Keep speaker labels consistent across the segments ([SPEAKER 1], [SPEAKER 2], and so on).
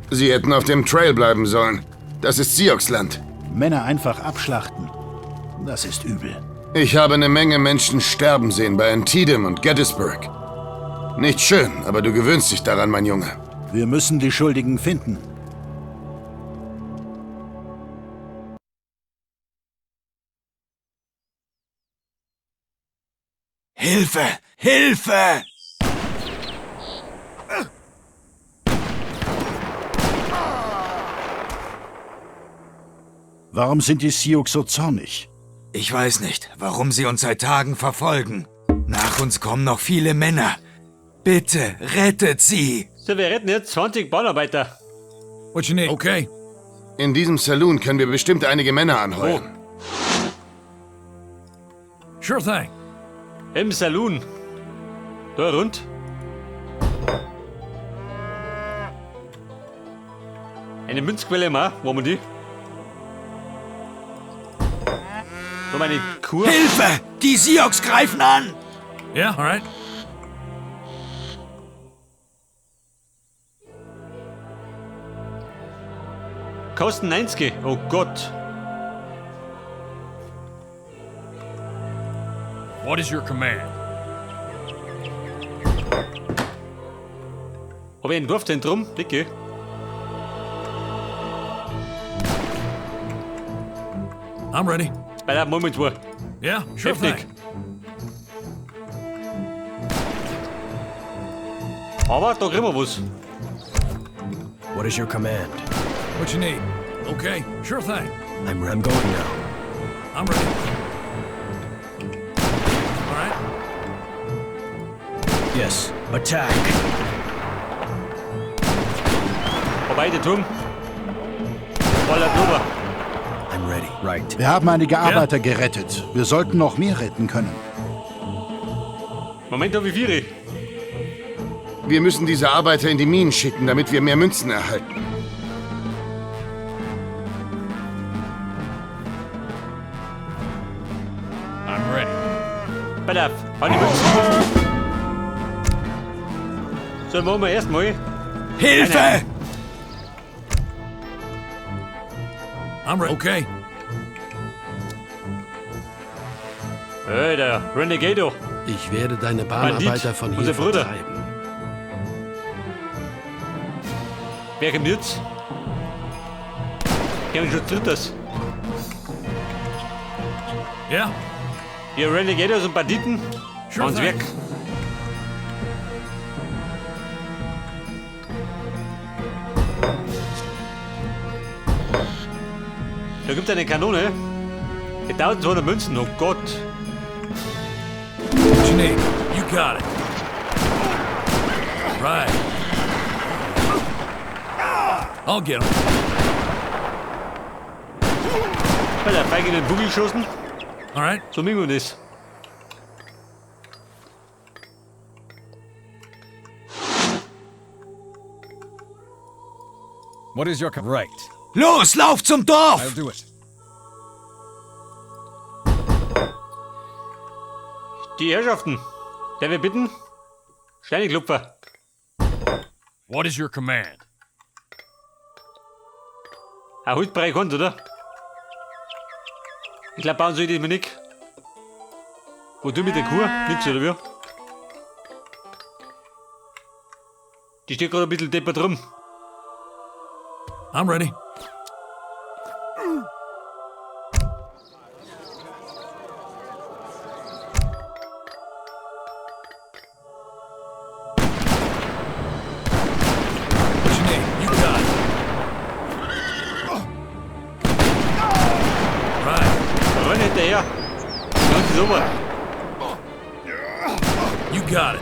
[SPEAKER 1] Sie hätten auf dem Trail bleiben sollen. Das ist Sioux-Land.
[SPEAKER 2] Männer einfach abschlachten. Das ist übel.
[SPEAKER 1] Ich habe eine Menge Menschen sterben sehen bei Antietam und Gettysburg. Nicht schön, aber du gewöhnst dich daran, mein Junge.
[SPEAKER 2] Wir müssen die Schuldigen finden.
[SPEAKER 3] Hilfe! Hilfe!
[SPEAKER 2] Warum sind die Sioux so zornig?
[SPEAKER 3] Ich weiß nicht, warum sie uns seit Tagen verfolgen. Nach uns kommen noch viele Männer. Bitte, rettet sie!
[SPEAKER 4] So, wir retten jetzt 20 Bahnarbeiter.
[SPEAKER 5] What you need? Okay.
[SPEAKER 1] In diesem Saloon können wir bestimmt einige Männer anheuern.
[SPEAKER 5] Sure thing.
[SPEAKER 4] Im Saloon. Da rund. Eine Münzquelle mal, wo haben wir die? Da meine Kuh.
[SPEAKER 3] Hilfe! Die Sioux greifen an!
[SPEAKER 5] Yeah, all right.
[SPEAKER 4] Kosten 90. Oh Gott.
[SPEAKER 5] What is your command?
[SPEAKER 4] Hab ich ein Dorfzentrum? Dicke.
[SPEAKER 5] I'm ready.
[SPEAKER 4] Bei der Moment war.
[SPEAKER 5] Yeah, sure
[SPEAKER 4] Heftig.
[SPEAKER 5] thing.
[SPEAKER 4] Aber da kriegen wir was.
[SPEAKER 6] What is your command?
[SPEAKER 5] What you need? Okay, sure thing.
[SPEAKER 6] I'm going now.
[SPEAKER 5] I'm ready. All right.
[SPEAKER 6] Yes. Attack.
[SPEAKER 4] Vorbei, der Turm. Voller drüber.
[SPEAKER 6] I'm ready. Right.
[SPEAKER 2] Wir haben einige Arbeiter gerettet. Wir sollten noch mehr retten können.
[SPEAKER 4] Moment, hab ich vier.
[SPEAKER 1] Wir müssen diese Arbeiter in die Minen schicken, damit wir mehr Münzen erhalten.
[SPEAKER 5] I'm ready.
[SPEAKER 4] Pass auf, hab die Münzen. So, machen wir erstmal.
[SPEAKER 3] Hilfe!
[SPEAKER 5] I'm ready. Okay.
[SPEAKER 4] Hey, der Renegado.
[SPEAKER 7] Ich werde deine Bahnarbeiter von hier
[SPEAKER 4] unser Bruder.
[SPEAKER 7] vertreiben.
[SPEAKER 4] Wer kommt jetzt? Kommen schon drittes.
[SPEAKER 5] Yeah.
[SPEAKER 4] Ihr Renegados und Banditen.
[SPEAKER 5] Sure
[SPEAKER 4] Ans
[SPEAKER 5] thing.
[SPEAKER 4] Werk. Da gibt es eine Kanone. Mit 1200 Münzen, oh Gott.
[SPEAKER 5] What you need? You got it. Right. I'll get 'em.
[SPEAKER 4] Bei der Feige in den Bugel geschossen.
[SPEAKER 5] All right.
[SPEAKER 4] So mögen wir das.
[SPEAKER 8] What is your right?
[SPEAKER 3] Los, lauf zum Dorf!
[SPEAKER 8] I'll do it.
[SPEAKER 4] Die Herrschaften, der wir bitten, Steineklopfer.
[SPEAKER 5] What is your command?
[SPEAKER 4] Ein Holzbrei kommt, oder? Ich glaube, bauen soll ich das mir nicht. Wo du mit der Kuh? Nix, oder wie? Die steht gerade ein bisschen deppert rum.
[SPEAKER 5] I'm ready. What you need? You got it. Right.
[SPEAKER 4] Renn hinterher. Ganz sauber.
[SPEAKER 5] You got it.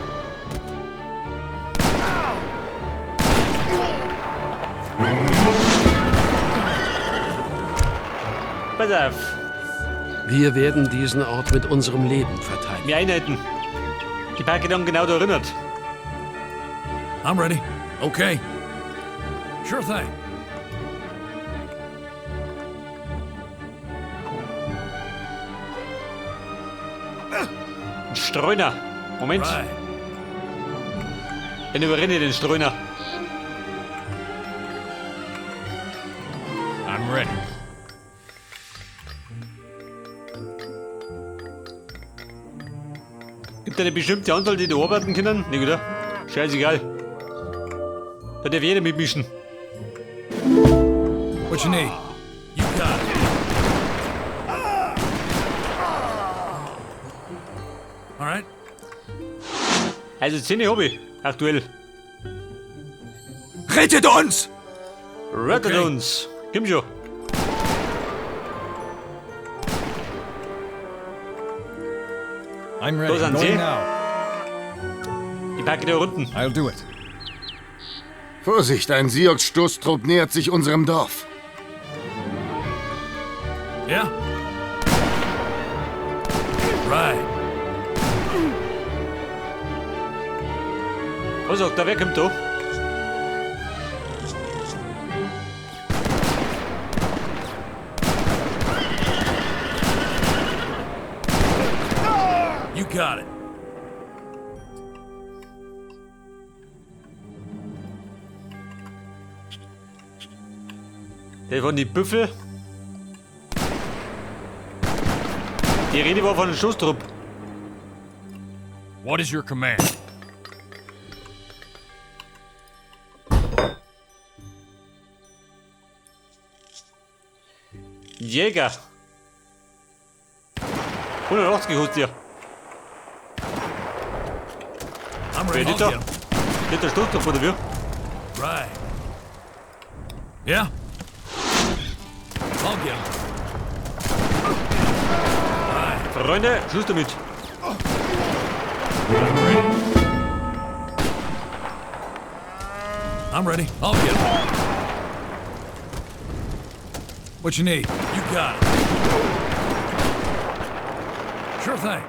[SPEAKER 4] Pass auf.
[SPEAKER 7] Wir werden diesen Ort mit unserem Leben verteidigen.
[SPEAKER 4] Wir Einheiten. Die Parke dann genau da erinnert.
[SPEAKER 5] I'm ready. Okay. Sure thing.
[SPEAKER 4] Ein Streuner. Moment.
[SPEAKER 5] Right.
[SPEAKER 4] Dann überrenne ich den Streuner.
[SPEAKER 5] I'm ready.
[SPEAKER 4] Gibt eine bestimmte Anzahl, die da arbeiten können? Nicht, oder? Scheißegal. Da darf jeder mitmischen.
[SPEAKER 5] What you need? You got it. All right.
[SPEAKER 4] Also 10 hab ich aktuell.
[SPEAKER 3] Rettet uns!
[SPEAKER 4] Rettet
[SPEAKER 5] Okay.
[SPEAKER 4] uns! Komm schon.
[SPEAKER 8] I'm ready.
[SPEAKER 4] Da sind
[SPEAKER 8] Going
[SPEAKER 4] sie.
[SPEAKER 8] now.
[SPEAKER 4] Die packe da unten.
[SPEAKER 8] I'll do it.
[SPEAKER 1] Vorsicht, ein Sioux-Stoßtrupp nähert sich unserem Dorf.
[SPEAKER 5] Yeah? Right.
[SPEAKER 4] Was sagt der? Wer kommt da?
[SPEAKER 5] You got it.
[SPEAKER 4] Der von die Büffel. Die Rede war von einem Schusstrupp.
[SPEAKER 5] What is your command?
[SPEAKER 4] Jäger. 180 kostet ihr.
[SPEAKER 5] I'm
[SPEAKER 4] Wer
[SPEAKER 5] ready.
[SPEAKER 4] ist
[SPEAKER 5] I'll
[SPEAKER 4] da?
[SPEAKER 5] get 'em.
[SPEAKER 4] Nicht der Stoßtrupp oder wie?
[SPEAKER 5] Right. Yeah? I'll get 'em. Right.
[SPEAKER 4] Freunde, Schluss damit.
[SPEAKER 5] I'm ready. I'm ready. I'll get 'em. What you need? You got it. Sure thing.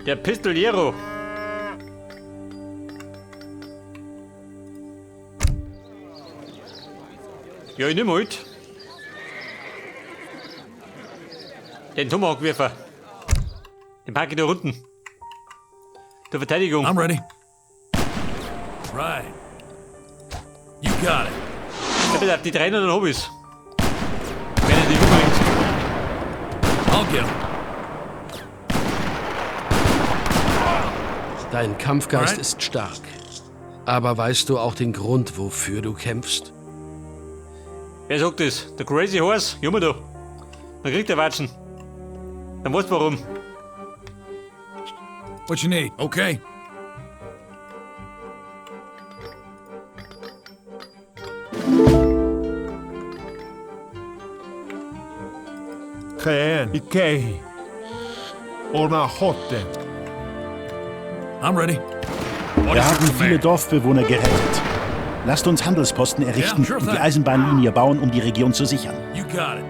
[SPEAKER 4] Der Pistoliero. Ja, ich nehme halt. Den Tomahawk-Werfer. Den packe ich da unten. Zur Verteidigung.
[SPEAKER 5] I'm ready. Right. You got it.
[SPEAKER 4] Ja, bitte, auf die drei und dann hab ich's. Wenn er dich umbringt.
[SPEAKER 5] I'll get 'em.
[SPEAKER 7] Dein Kampfgeist
[SPEAKER 5] Alright.
[SPEAKER 7] ist stark. Aber weißt du auch den Grund, wofür du kämpfst?
[SPEAKER 4] Wer sagt das? Der Crazy Horse? Junge da. Dann kriegt er Watschen. Dann weißt du warum.
[SPEAKER 5] What you need? Okay.
[SPEAKER 9] Cheyenne, Ikehi, Orna Hotte.
[SPEAKER 5] I'm ready. What
[SPEAKER 2] Wir
[SPEAKER 5] is your
[SPEAKER 2] haben viele
[SPEAKER 5] command?
[SPEAKER 2] Dorfbewohner gerettet. Lasst uns Handelsposten errichten
[SPEAKER 5] Ja, sure
[SPEAKER 2] und die
[SPEAKER 5] thing.
[SPEAKER 2] Eisenbahnlinie bauen, um die Region zu sichern.
[SPEAKER 5] You got it.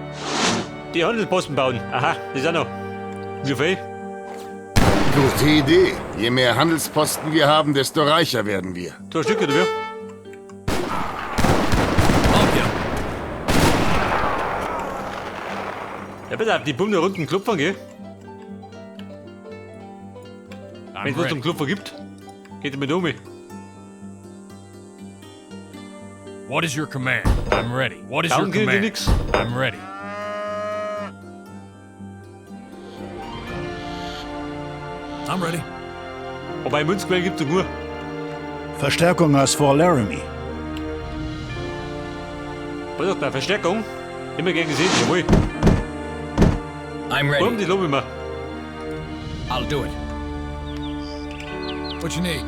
[SPEAKER 4] Die Handelsposten bauen. Aha, das ist auch noch. Wie viel?
[SPEAKER 1] Gute Idee. Je mehr Handelsposten wir haben, desto reicher werden wir.
[SPEAKER 4] Zwei Stück oder wie?
[SPEAKER 5] I'll get 'em.
[SPEAKER 4] Ja, bitte auf die Bumm da unten klopfen, gell?
[SPEAKER 5] I'm
[SPEAKER 4] Wenn es was zum
[SPEAKER 5] ready.
[SPEAKER 4] Klopfen gibt, geht er mit um.
[SPEAKER 5] What is your command? I'm ready. What is your
[SPEAKER 4] Down können die
[SPEAKER 5] command?
[SPEAKER 4] nix.
[SPEAKER 5] I'm ready. I'm ready.
[SPEAKER 4] Wobei Münzquellen gibt's nur.
[SPEAKER 2] Verstärkung aus Fort Laramie.
[SPEAKER 4] Was ist da? Verstärkung? Immer gern gesehen, jawohl.
[SPEAKER 6] I'm
[SPEAKER 4] Warum
[SPEAKER 6] ready.
[SPEAKER 4] die lobe ich mir?
[SPEAKER 6] I'll do it.
[SPEAKER 5] What you need?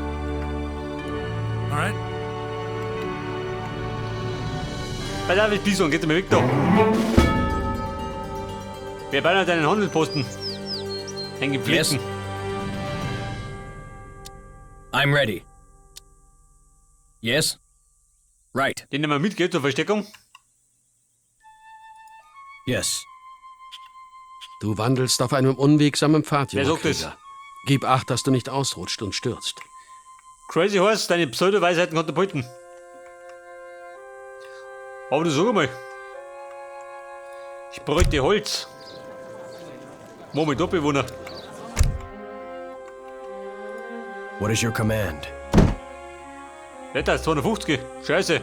[SPEAKER 5] All right.
[SPEAKER 4] Pass auf, ich Bison, geht mir weg da. Wir bauen halt einen Handelsposten. Den gepflegten.
[SPEAKER 6] Yes. I'm ready. Yes? Right.
[SPEAKER 4] Den nehmen wir mit, geht zur Versteckung.
[SPEAKER 6] Yes.
[SPEAKER 7] Du wandelst auf einem unwegsamen Pfad,
[SPEAKER 4] Wer
[SPEAKER 7] junger
[SPEAKER 4] sagt das?
[SPEAKER 7] Krieger. Gib acht, dass du nicht ausrutscht und stürzt.
[SPEAKER 4] Crazy Horse, deine Pseudo-Weisheiten Katapulten. Aber du sag mal. Ich bräuchte Holz. Moment, Dorfbewohner.
[SPEAKER 6] What is your command?
[SPEAKER 4] Nicht das, 250. Scheiße.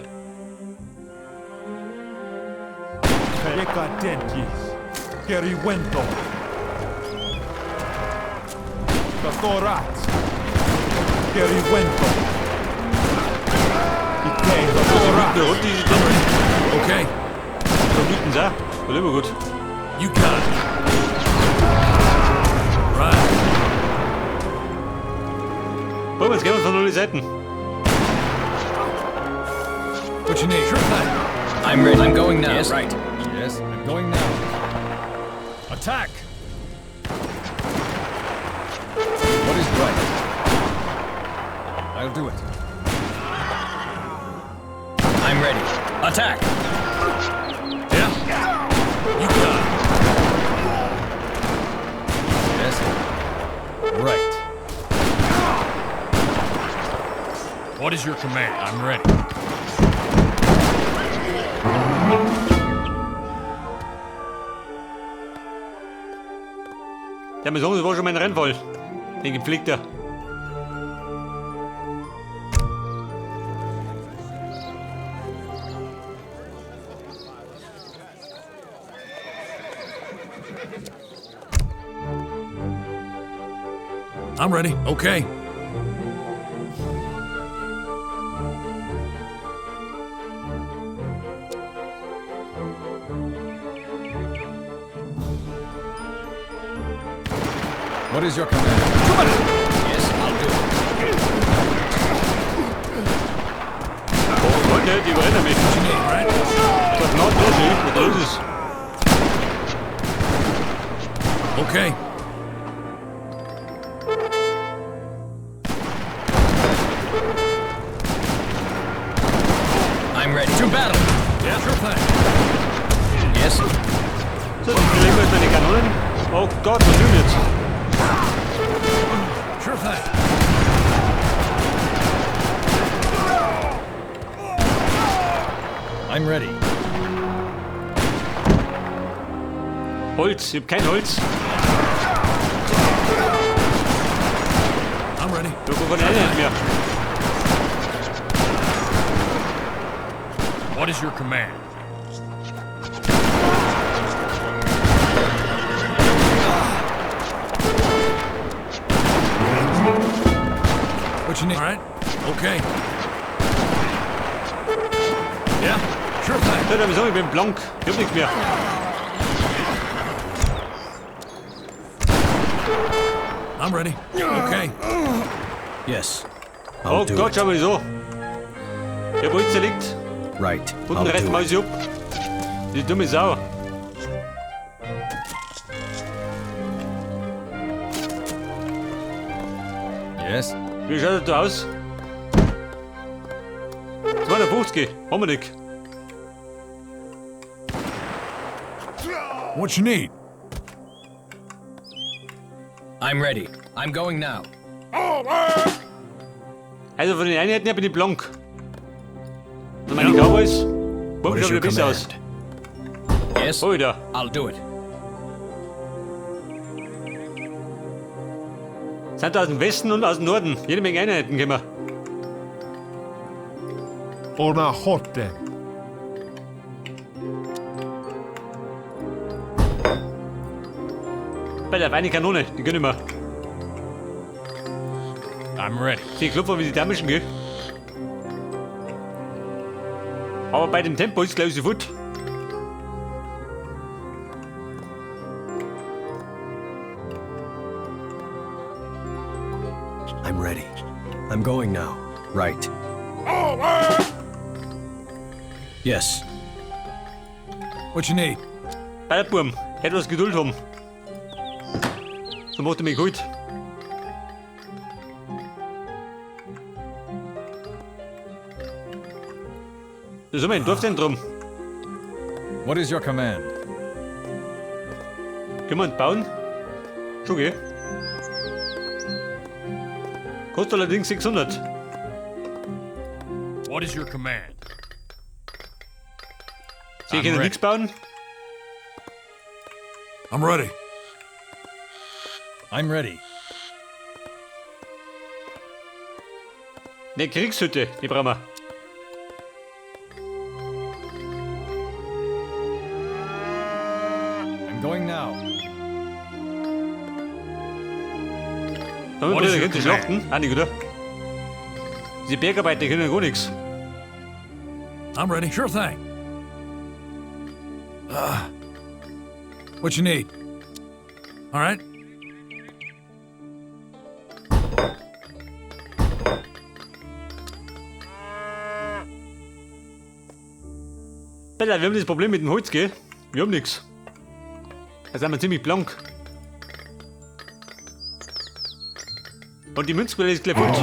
[SPEAKER 9] Decadentes. Geriwento. Katorat. Geriwento. Ikei.
[SPEAKER 4] Eine Runde, diese Dinge.
[SPEAKER 5] Okay.
[SPEAKER 4] Da bieten sie auch. War immer gut.
[SPEAKER 5] You got it. Right.
[SPEAKER 4] Boah, jetzt gehen wir von allen Seiten.
[SPEAKER 5] What you need? Sure thing.
[SPEAKER 6] I'm ready. I'm going now. Yes. Right.
[SPEAKER 5] Yes, I'm going now. Attack! What is right? I'll do it.
[SPEAKER 6] I'm ready. Attack!
[SPEAKER 5] Yeah? You got it. Yes. Right. What is your command? I'm ready.
[SPEAKER 4] Der sagen, das war schon mein Rennfall. Den gepflegter.
[SPEAKER 5] I'm ready. Okay. What is your command?
[SPEAKER 6] Yes, I'll do it.
[SPEAKER 4] Oh, Leute, die überrennen mich.
[SPEAKER 5] What you need, right?
[SPEAKER 4] Was not los, ey? Was los ist?
[SPEAKER 5] Okay.
[SPEAKER 6] I'm ready. To battle!
[SPEAKER 5] Yeah, sure thing.
[SPEAKER 6] Yes.
[SPEAKER 4] So, dann legen wir jetzt meine Kanonen. Oh Gott, was tun wir jetzt?
[SPEAKER 5] Sure thing. I'm ready.
[SPEAKER 4] Holz, ich hab kein Holz.
[SPEAKER 5] I'm ready.
[SPEAKER 4] Ich hab keine Einheit mehr.
[SPEAKER 5] What is your command? What you need? All right. Okay. Yeah, sure thing.
[SPEAKER 4] So, dann ich bin blank. Ich hab nichts mehr.
[SPEAKER 5] I'm ready. Okay.
[SPEAKER 6] Yes. I'll
[SPEAKER 4] Oh
[SPEAKER 6] do
[SPEAKER 4] Gott,
[SPEAKER 6] it.
[SPEAKER 4] schau mal so. Ich hab Holz zerlegt.
[SPEAKER 6] Right.
[SPEAKER 4] Unten
[SPEAKER 6] I'll
[SPEAKER 4] reißt
[SPEAKER 6] do
[SPEAKER 4] mal
[SPEAKER 6] it.
[SPEAKER 4] sie ab. Die dumme Sau.
[SPEAKER 5] Yes.
[SPEAKER 4] Wie schaut das da aus? 250, haben wir nicht.
[SPEAKER 5] What you need?
[SPEAKER 6] I'm ready. I'm going now.
[SPEAKER 4] Also von den Einheiten her bin ich blank. Und meine Cowboys,
[SPEAKER 6] What
[SPEAKER 4] Bumm,
[SPEAKER 6] is
[SPEAKER 4] schaut
[SPEAKER 6] your
[SPEAKER 4] wieder besser aus.
[SPEAKER 6] command? Yes.
[SPEAKER 4] Oh, wieder.
[SPEAKER 6] I'll do it.
[SPEAKER 4] Sind aus dem Westen und aus dem Norden. Jede Menge Einheiten gekommen.
[SPEAKER 9] Onahote.
[SPEAKER 4] Bei der eine Kanone, die gönn ich mir.
[SPEAKER 5] I'm ready.
[SPEAKER 4] Die klopfen, wie die da mischen, gell? Aber bei dem Tempo ist, glaube ich, sofort.
[SPEAKER 6] I'm ready. I'm going now. Right. Yes.
[SPEAKER 5] What you need?
[SPEAKER 4] Bei der Burm, etwas Geduld haben. So macht er mich gut. Das ist immer ein Dorfzentrum.
[SPEAKER 5] What is your command?
[SPEAKER 4] Können wir uns bauen? Schon, gell? Kostet allerdings 600.
[SPEAKER 5] What is your command?
[SPEAKER 4] Sie
[SPEAKER 5] I'm
[SPEAKER 4] können
[SPEAKER 5] ready.
[SPEAKER 4] nichts bauen?
[SPEAKER 5] I'm ready. I'm ready.
[SPEAKER 4] Eine Kriegshütte, die brauchen wir.
[SPEAKER 6] I'm going now.
[SPEAKER 4] Damit
[SPEAKER 5] What is
[SPEAKER 4] wir
[SPEAKER 5] your
[SPEAKER 4] hinten schlachten? Auch nicht, oder? Diese Bergarbeiter die können ja gar nichts.
[SPEAKER 5] I'm ready. Sure thing.
[SPEAKER 3] What you need?
[SPEAKER 5] All right.
[SPEAKER 4] Bella, wir haben das Problem mit dem Holz, gell? Wir haben nichts. Da sind wir ziemlich blank. Und die Münzquelle ist gleich futsch.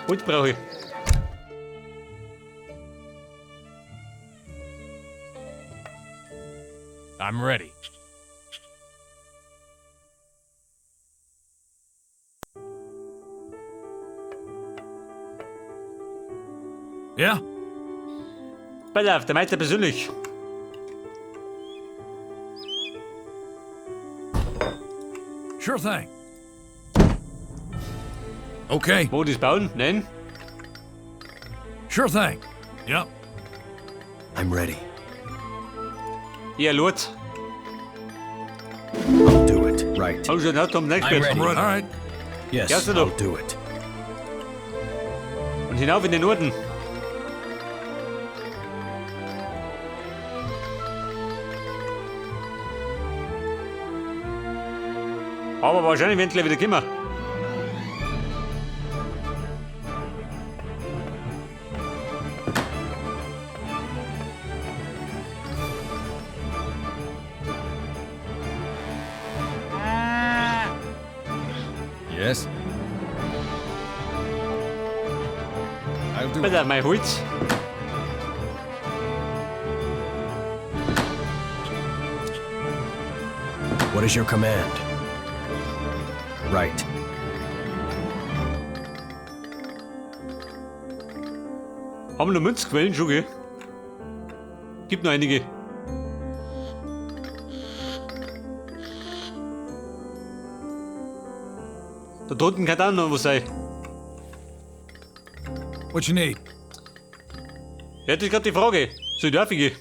[SPEAKER 4] Holz brauche ich.
[SPEAKER 5] I'm ready. Yeah?
[SPEAKER 4] Pass auf, der Meister persönlich.
[SPEAKER 5] Sure thing. Okay.
[SPEAKER 4] Wo das bauen? Nein.
[SPEAKER 5] Sure thing. Yep.
[SPEAKER 6] I'm ready.
[SPEAKER 4] Ja, Lord.
[SPEAKER 6] I'll do it. Right.
[SPEAKER 4] Haben schon Auto am
[SPEAKER 6] I'm
[SPEAKER 4] nächsten
[SPEAKER 6] ready.
[SPEAKER 5] All right.
[SPEAKER 6] Yes,
[SPEAKER 4] Yes,
[SPEAKER 6] I'll do it.
[SPEAKER 4] Und hinauf in den Norden. Aber wahrscheinlich werden sie gleich wieder kommen.
[SPEAKER 6] Yes. I'll do
[SPEAKER 4] Pass
[SPEAKER 6] it.
[SPEAKER 4] auf, mein Holz.
[SPEAKER 6] What is your command? Right.
[SPEAKER 4] Haben wir noch Münzquellen schon, gell? Gibt noch einige. Da drunten kann auch noch was sein.
[SPEAKER 5] What you need?
[SPEAKER 4] Ja, das ist gerade die Frage. Soll ich darf ich gehen?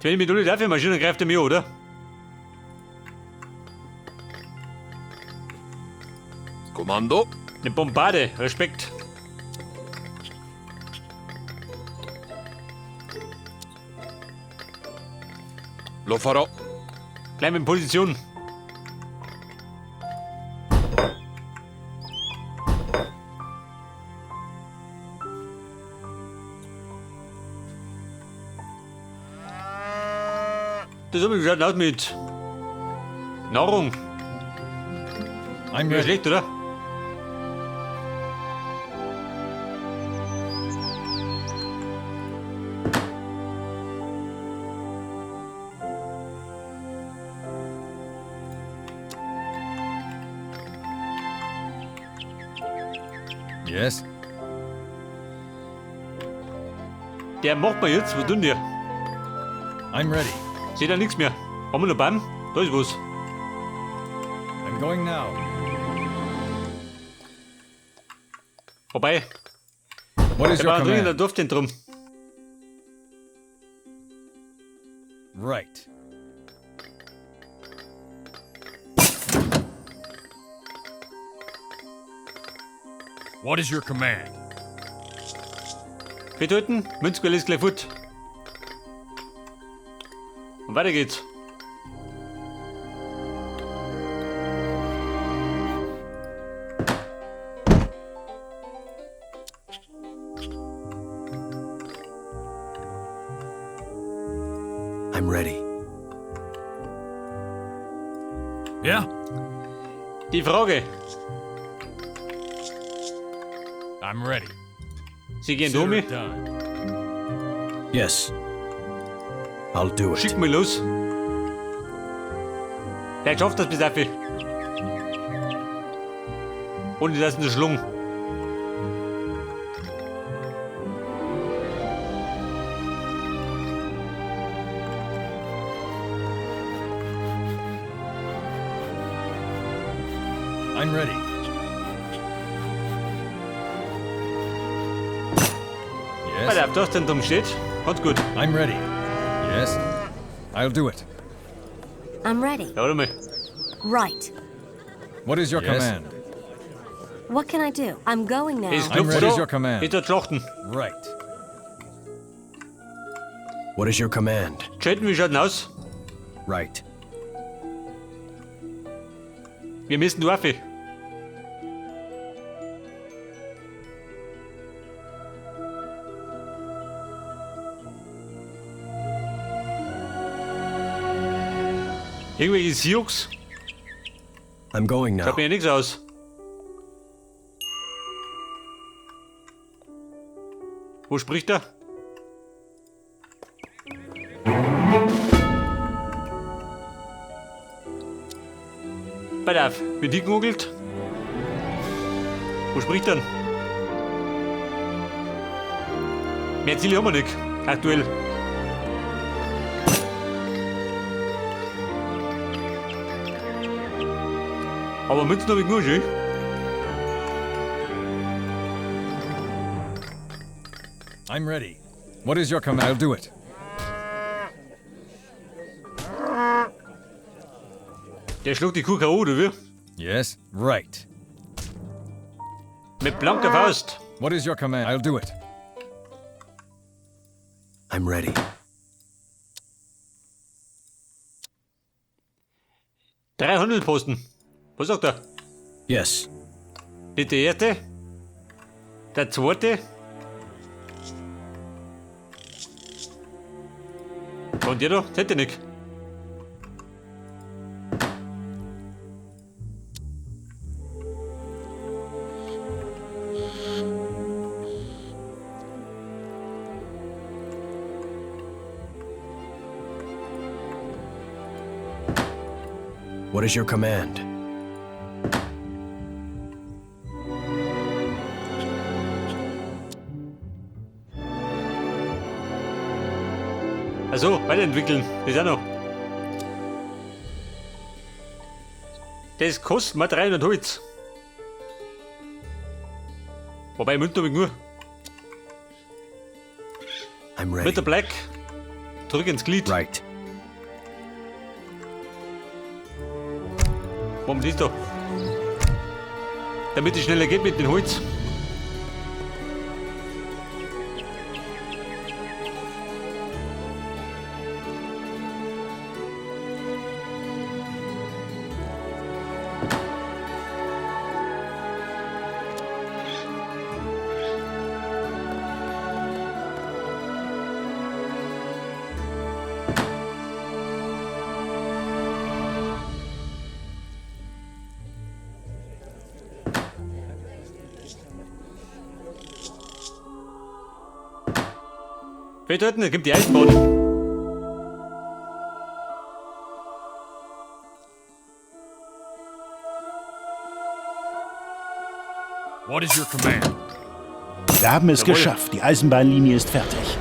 [SPEAKER 4] Wenn ich mit alle dafür marschiere, dann greift er mich an, oder?
[SPEAKER 8] Kommando.
[SPEAKER 4] Eine Bombarde, Respekt.
[SPEAKER 8] Lo farò.
[SPEAKER 4] Bleib in Position. Das habe ich schaut aus mit Nahrung.
[SPEAKER 6] I'm
[SPEAKER 4] Ja,
[SPEAKER 6] ready.
[SPEAKER 4] schlecht, oder?
[SPEAKER 6] Yes.
[SPEAKER 4] Der macht man jetzt, was tun die?
[SPEAKER 6] I'm ready.
[SPEAKER 4] Seht ja nichts mehr. Haben wir noch Baum? Da ist was.
[SPEAKER 6] I'm going now.
[SPEAKER 4] Vorbei.
[SPEAKER 6] What is
[SPEAKER 4] Der
[SPEAKER 6] your
[SPEAKER 4] war dringend ein
[SPEAKER 6] command?
[SPEAKER 4] Dorfzentrum.
[SPEAKER 6] Right.
[SPEAKER 5] What is your command?
[SPEAKER 4] Bedeuten, Münzquelle ist gleich fort. Und weiter geht's.
[SPEAKER 6] I'm ready.
[SPEAKER 5] Yeah?
[SPEAKER 4] Die Frage.
[SPEAKER 5] I'm ready.
[SPEAKER 4] Sie gehen
[SPEAKER 5] Consider
[SPEAKER 4] um mich.
[SPEAKER 5] it done.
[SPEAKER 6] Yes. I'll do it.
[SPEAKER 4] Schick mich los. Vielleicht schafft das bis dafür. Ohne das eine Schlung.
[SPEAKER 6] I'm ready.
[SPEAKER 4] Weil
[SPEAKER 6] Yes.
[SPEAKER 4] auf das denn dumm steht. Ganz gut.
[SPEAKER 6] I'm ready. Yes. I'll do it.
[SPEAKER 10] I'm ready.
[SPEAKER 4] Ja, warte mal.
[SPEAKER 10] Right.
[SPEAKER 6] What is your
[SPEAKER 5] Yes.
[SPEAKER 6] command?
[SPEAKER 10] What can I do? I'm going now.
[SPEAKER 4] Es
[SPEAKER 6] I'm
[SPEAKER 4] klopft
[SPEAKER 6] ready.
[SPEAKER 4] da.
[SPEAKER 6] What is your command?
[SPEAKER 4] Ich dort schlachten.
[SPEAKER 6] Right.
[SPEAKER 11] What is your command?
[SPEAKER 4] Chatten, wie schaut denn aus?
[SPEAKER 11] Right.
[SPEAKER 4] Wir müssen Dorfe. Irgendwelche Sioux?
[SPEAKER 11] I'm going now.
[SPEAKER 4] Schaut mir ja nichts aus. Wo spricht er? Pass auf, wird hingegoogelt. Wo spricht er denn? Mehr Ziele haben wir nicht, aktuell. Aber Münzen habe ich genug, schön.
[SPEAKER 6] I'm ready. What is your command? I'll do it.
[SPEAKER 4] Der schluckt die Kuh K.O., oder wie?
[SPEAKER 6] Yes. Right.
[SPEAKER 4] Mit blanker Faust.
[SPEAKER 6] What is your command? I'll do it.
[SPEAKER 11] I'm ready.
[SPEAKER 4] Drei Handelsposten. Was sagt er?
[SPEAKER 11] Yes.
[SPEAKER 4] Nicht der erste. Der zweite. Und der da? Das hätte ich nicht.
[SPEAKER 11] What is your command?
[SPEAKER 4] Also, weiterentwickeln. Das ist auch noch. Das kostet mal 300 Holz. Wobei, Münzen habe ich nur.
[SPEAKER 11] I'm ready.
[SPEAKER 4] Mit der Black. Zurück ins Glied.
[SPEAKER 11] Right.
[SPEAKER 4] Warum das da? Damit es schneller geht mit dem Holz. Festhalten, es gibt die Eisenbahn.
[SPEAKER 5] What is your command?
[SPEAKER 2] Wir haben es
[SPEAKER 4] Jawohl.
[SPEAKER 2] geschafft. Die Eisenbahnlinie ist fertig.